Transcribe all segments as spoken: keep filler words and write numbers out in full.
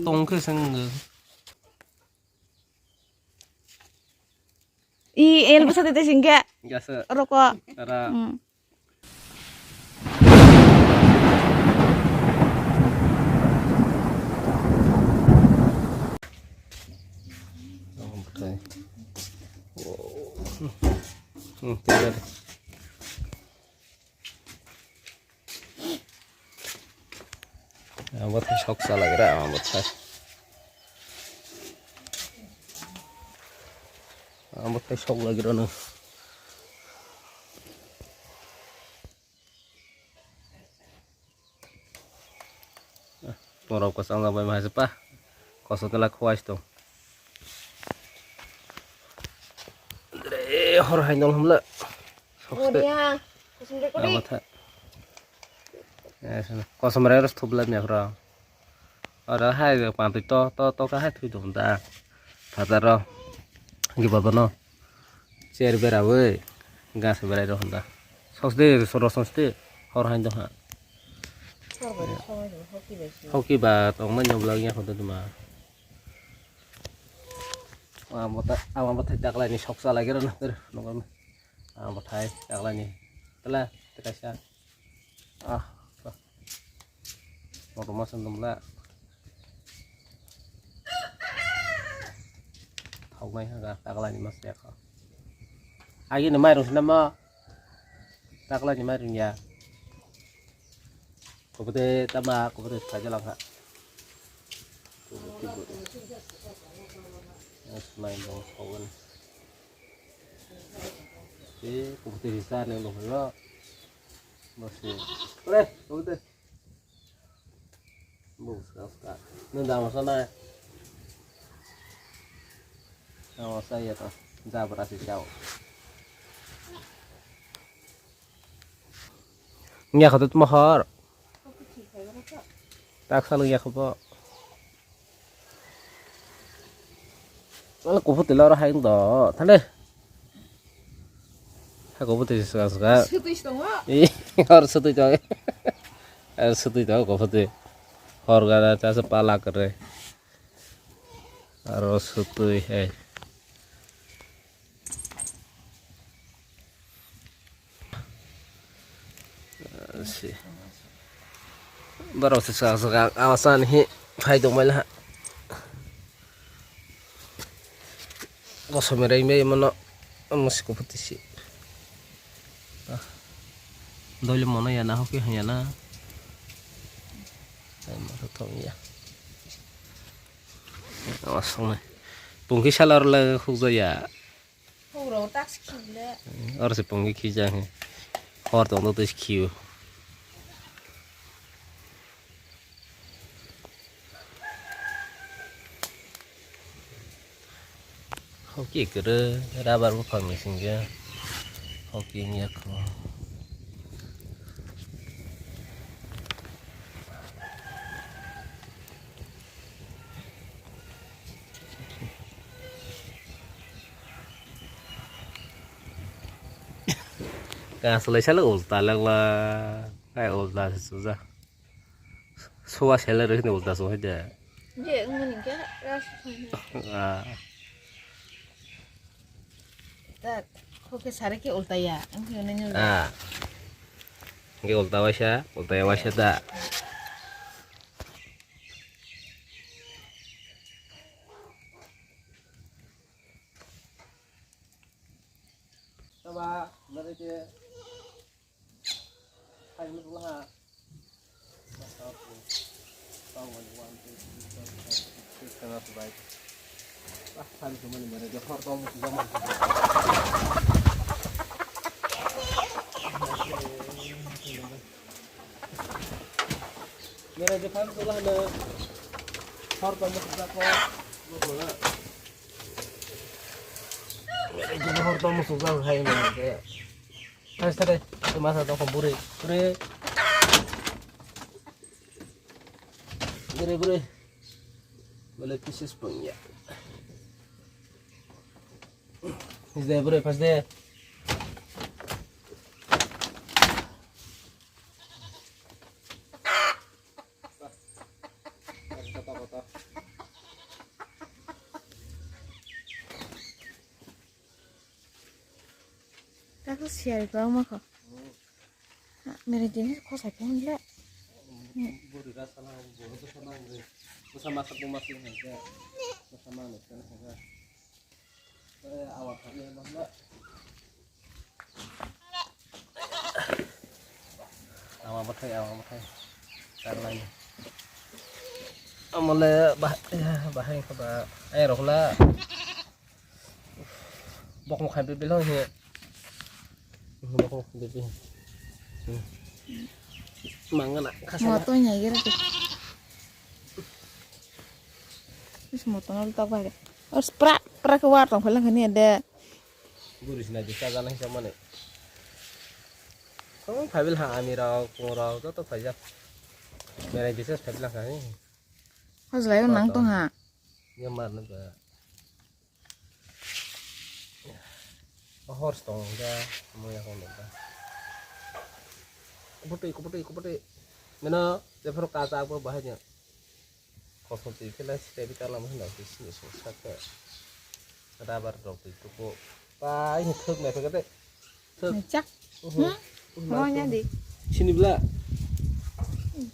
Tong khe seng. I el bwsa tete singkhe. Jasa. Roko. Ara. Hmm. Okay. Hmm, tinggal. Abo thai sok sa lagira, abo thai. Abo thai sok lagira no. Borok kwchang bai ma se pa. Koso tela khwai sto. Dre hor hai nol hamla. Sok se. Abo tha. Kosom rai ros thubla ni afro. Oro hai be pantui to, to, to ka hai thui dum da. Phatar ro. Gi baba no. Cher bera we. Gas berai ro honda. Sos de, soro sos de. Hor hai do ha. Hoki ba tong ma nyobla ya hoda duma. Ama bata, ama bata taklai ni sok sa lagi ro na. Nongon. Ama bata taklai ni. Tela, tela sa. Ah, ah. Motor masa nung la. Thok nai ha, taklai ni mas ya kha. Agi ni mai rung sinama. Taklai ni mai rung ya. Kobote tama, kobote saja lang ha. Mas mai dong sogan. Eh, kobote bisa neng dong lo. Masih. Oleh, kamu teh. Bus, kau suka. Nunda masa na. Kau saya tuh. Jabra sih kau. Nggak kau tuh mahar. Tak selalu ya kau. Wala kuphur tila oro hai wng do. Thale. Ha kuphur twi swkang swkang. Swtwi tongo. Ih, hor swtwi tongo. Hor swtwi tongo kuphur twi. Hor gana chasa pala kwrwi. Aro swtwi hai. Si. Borok se sa sa awasan hi phai tong bai laha. Kosom rai me mano musi ko phuti si. Doile mono ya na hoki hanya na. Ai ma thong ya. Awas songnai. Pungki salar le khukjaya. Horo tak sikhi le. Oro se pungki khija he. Hor tong tei sikhiyo. Hoki kwrwi rubber buphang ni singkhe hoki wngya kho. Kaslai salo ulta lengla, hai ulta se suja. Suwa seller rwkhe ulta suwa hai de. Je, wngmani khe ras thangna. Ah. Tak, kho khe sare khe ulta ya, wngkhe nini ulta. Ah. Hingke ulta waisa, ulta ya waisa da. Taba, nari ke. Mere je phang tu lah na. Hor to mo suja ko. Mere je hor to mo suja hai na ke. Hai sare, tu masa to ko bure. Bure. Bure, bure. Bole pieces pun ya. Is there, bure, pas de. Siyari ko ma ko. Mere jini ko sai phone le. Buri rasa na, buri rasa na, buri. Bwsa masa buma sing hai ke. Bwsa ma ne kan hai ke. Eh, awak kami bangla. Ama bathai, ama bathai. Karlai. Amole bah, ya, bahai kaba. Ai rokla. Bokong khai bebel hong he. Bokong khai bebel. Mangana khasa. Moto nya yere. Is moto nol tok bai. Os pra pra ke war tong phalang khani de. Guru sina di saja nang sama ne. Kong phabil ha ami rok, kong rok, joto phaijak. Merai bises phabil ha ni. Hos lai nang tong ha. Ya mar na ba. Hor tong ja, mo ya kong ba. Kubutui, kubutui, kubutui. Mena, jefro kacha bo bahai nya. Kosom twi khe lai sitaibi kalam hwnba khe sini song sakhe. Rabar rok twi tuku. Pai ni thwk naithok de. Thwk. Chak. Uhum. Hmm? Uhum, Mo nya di. Sini bla.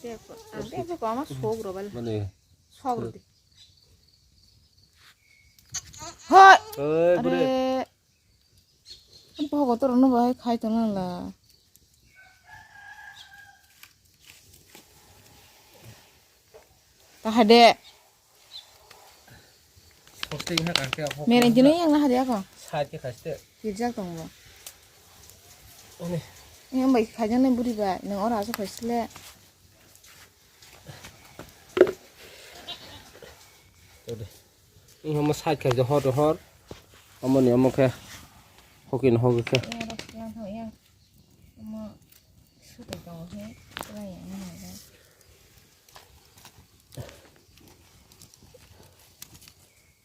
Je ko. Ade ko ma sok ro bal. Mane. Sok ro di. Hoi. Oi, bure. Are. Bogo toro no bahai khai tong la. Tahai de. Posting ha kangke ho. Mere jino yang na hadi ako. Side ke khaste. Kirjak tong bo. Ani. Yang bai khai jang nai buri bai. Nang ora aso khai sile. Tode. Ini hama side khai de hor hor. Amoni amo khe. Hokin hogi khe. Yang ora yang yang. Amo sutai tong he. Kela yang nai.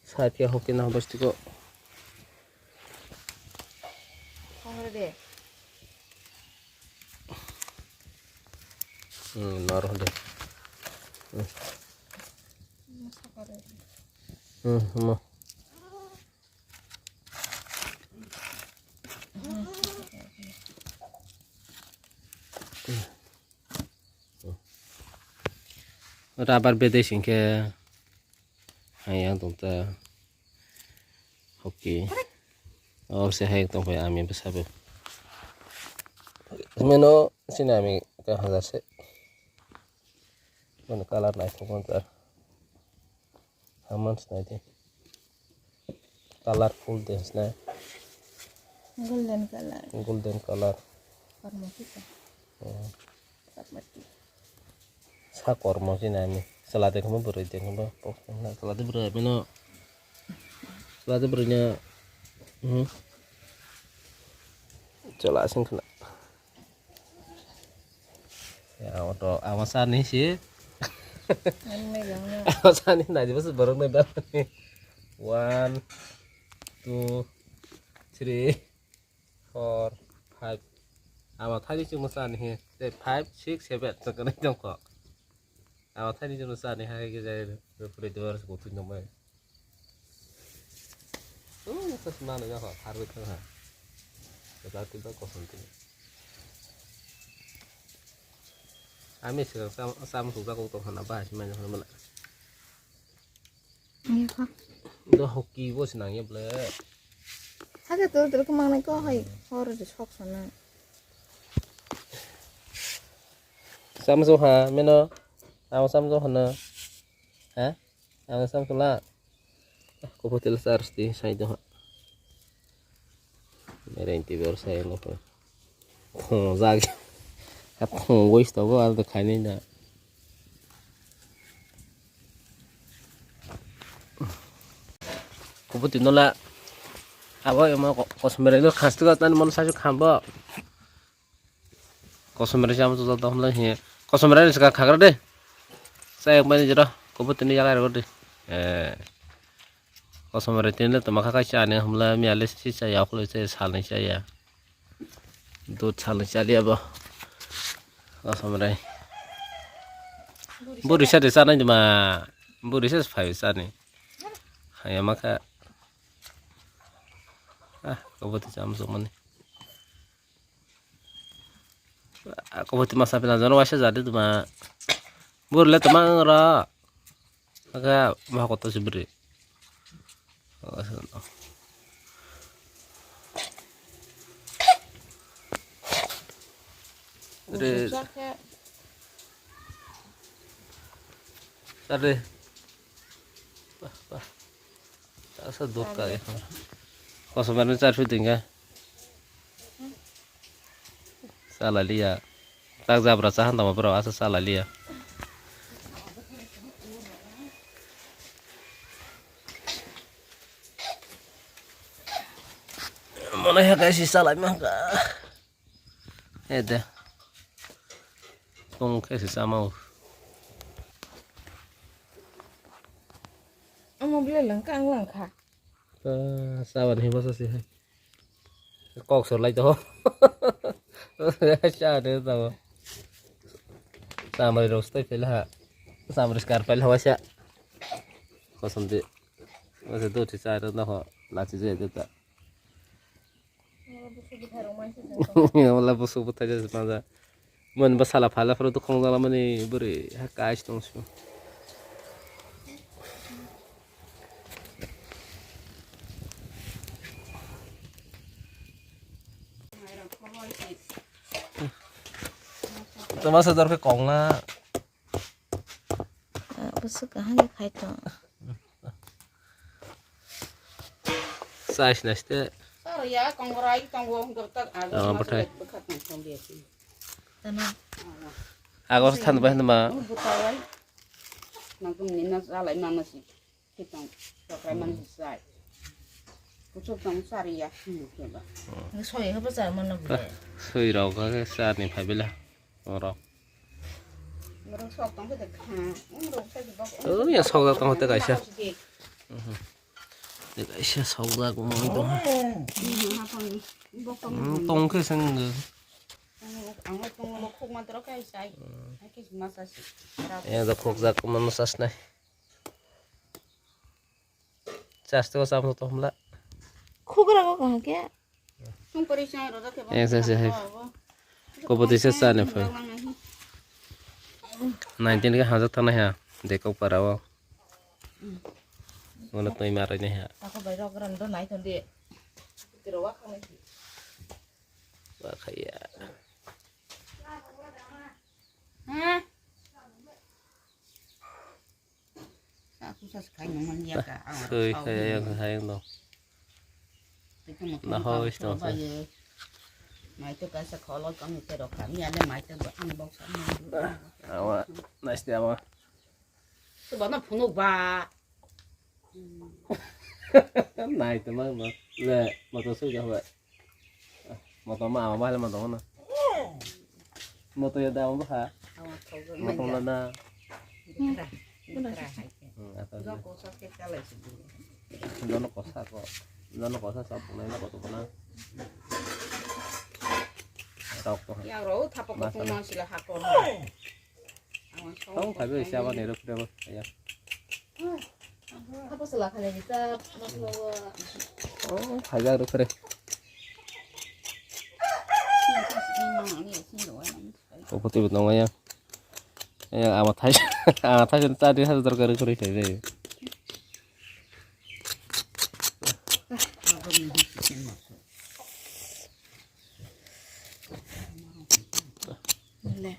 Side ke hoki na bastiko. Hongre de. Hmm, naro de. Hmm. Hmm, mo. Rabar bedai singkhe. Hayang tong ta. Hoki. Oh, se hayang tong phai ami bwsa bo. Meno sini ami ka hazar se. Meno color nai thok ta. Haman sinai de. Colorful de sinai. Golden color. Golden color. Kormo kita. Hmm. Kormo kita. Sa kormo sini ani. Salade kamu beri de kamu. Salade beri apa no? Salade beri nya. Hmm. Cela sing kena. Ya, auto, ama sani si. Ama sani na, di bos borok na dam ni. One, two, three, four, five. Ama thani si mo sani he. Te five, six, seven, so kana jong ko. Ama thani jono sani hai ke jai re, re pore dewar se kothoi nongmai. Oh, tas mana ya ha, harbe thang ha. Kata kita kosong tu. Ami sila sam, sam suka kau tong hana bahas mana hana mana. Iya kha. Do hoki bo sinang ya ble. Hake tur tur kemang nai ko hai, hor de sok sana. Samso ha, meno. Ang samso hano. Ha? Ang samso la. Ko hotel sar sti sai do ha. Mere inti ber sai lo ko. Khong jag. Ha khong wis to bo ar do khai nai da. Ko bwtwi no la. Abo emo ko-, kosom berai no khas tu gas nani mon sa su kham bo. Kosom rai chama to to hom lai he. Kosom rai ni saka khagra de. Sa ek mani jero. Kobo tini jaga ro de. Eh. Kosom rai tini le toma kha kai cha ne hom la mi ale si cha ya khlo se sal ni cha ya. Dud sal ni cha ya bo. Kosom rai. Buri sa de sa nai ma. Buri sa phai sa ni. Haya ma kha. Ah, kobo ti cham so mani. Ako boti masa pila jono waisa jadi tuma. Burle tuma ro. Aga ma koto sibri. Re. Are. Bah, bah. Asa dur ka ya. Kosom anu char phi dinga. Salai liya. Tak jabra chahan tamo bro asa salai liya. Mana ya guys salai mangka. Ede. Tong khe se sama o. Amo bile langka ang langka. Saban hi basa si hai. Kok sor lai to. Sa de to. Samari rostai pela ha. Samari skar pela ha wasa. Kosam de. Wasa do ti sa ro no ho. La ti je de ta. Wala busuk bwthai jasa manja. Mani ba sala phala phuru dukhong jala mani bwrwi ha kais tong su. Tama sadar ke kong na. Busuk kaham de khai tong. Size naste. Sar ya kongrai tongo hwnkhe tak ag. Tama bwthai. Bwkha tong tong de. Tama. Agor than bai ma. Bwthai. Nang tong ni na jalai ma ma si. Kitong tokrai man si sai. Kuchuk tong sar ya. Soi haba sar man na bwle. Soi rok ha sar ni phai bela. Oro. Borok sok tong khe kha. Borok sai bok. Oh, ya sok tong te kaisa. Te kaisa sok jak mo to. Bok tong. Hmm, tong khe seng. Ang tong lo khok ma tro kai sai. Ai kis ma sa si. Ya da khok jak mo no sas nai. Chas to sam to hmla. Khugra ko kong ke? Sung pori sai ro ke. Yes, yes, yes. Ko boti se sa ne pho. Nineteen ke hajak thana ha. Dekok para o. Wala toi marai ne ha. Ako bai rok ran do nai thon di. Tiro wa khang nai. Wa khaya. Ha? Aku sas khai nang man ya ka. Soi khai ya khai no. Na hoi sto. Mai to kaisa kholo kang te rok kami ale mai to ang bok sa. Awa, nice de awa. Suba na phunuk ba. Nai to ma ma. Le, motor sui ja hoi. Motor ma ama ba le motor na. Motor ya da ama ba. Motor na na. Hmm, apa? Jono kosa ko. Jono kosa sa pung nai na koto na. Rok to. Ya ro thapa ko pung man sila ha ko. Tong phaibai se aboni rwphre bo ya. Hapo sala khale ni ta masla wa. Oh, phaibai rwphre. Kopoti bo tongo ya. Ya ama thai ama thai ta di hadu dorkar rwphre phaibai. Le.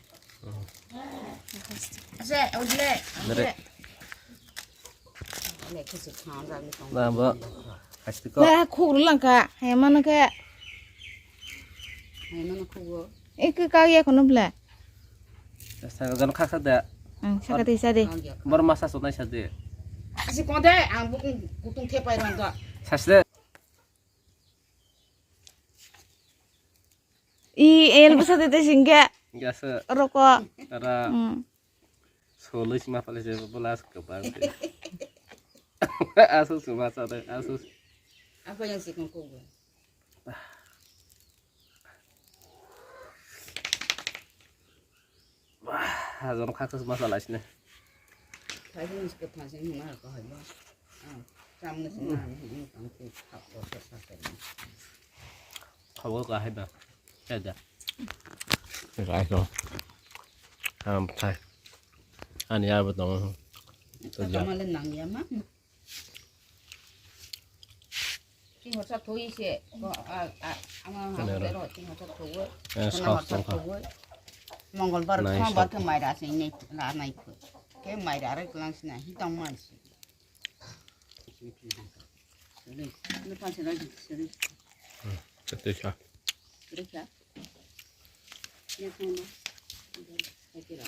Ase, ule. Dere. Ule, kisi khan jagni tong. Na ba. Hasti ko. Na khugru langka. Hai mano ke. Hai mano khugru. Ek ka ya kono ble. Sa jan khaksa da. Ang saka de sa de. Bor masa sonai sa de. Asi konde ang bukung kutung thepai rang do. Sasle. I el bwsa de te singke. Gasa. Roko. Ara. Hmm. Solo sima pale se bola as ke bang. Asu suma sa de asu. Apa yang si kong kong? Wah, hajon khaksa masa laisne. Thaijin se thaijin hina ko hai ba. Ah, chamne se na ni ni tang ku khap ko sa sa. Khabo ka hai ba. Ada. Rai ko. Ham thai. Ani abo tongo. To ja. Kamale nang ya ma. Tin horsa thoi se. Ko a a ama ha Ano ro. Ro tin horsa thoi. Eh, Kona sos horsa tongkha. Thoi. Mongolbar Nai khama sos. Bar ke maira se nei ra nai ko. Ke maira re klang sina hi tong man se. Sari. Ni pa se ra sari. Tete cha. Sari cha. Ni khama. Ai kira.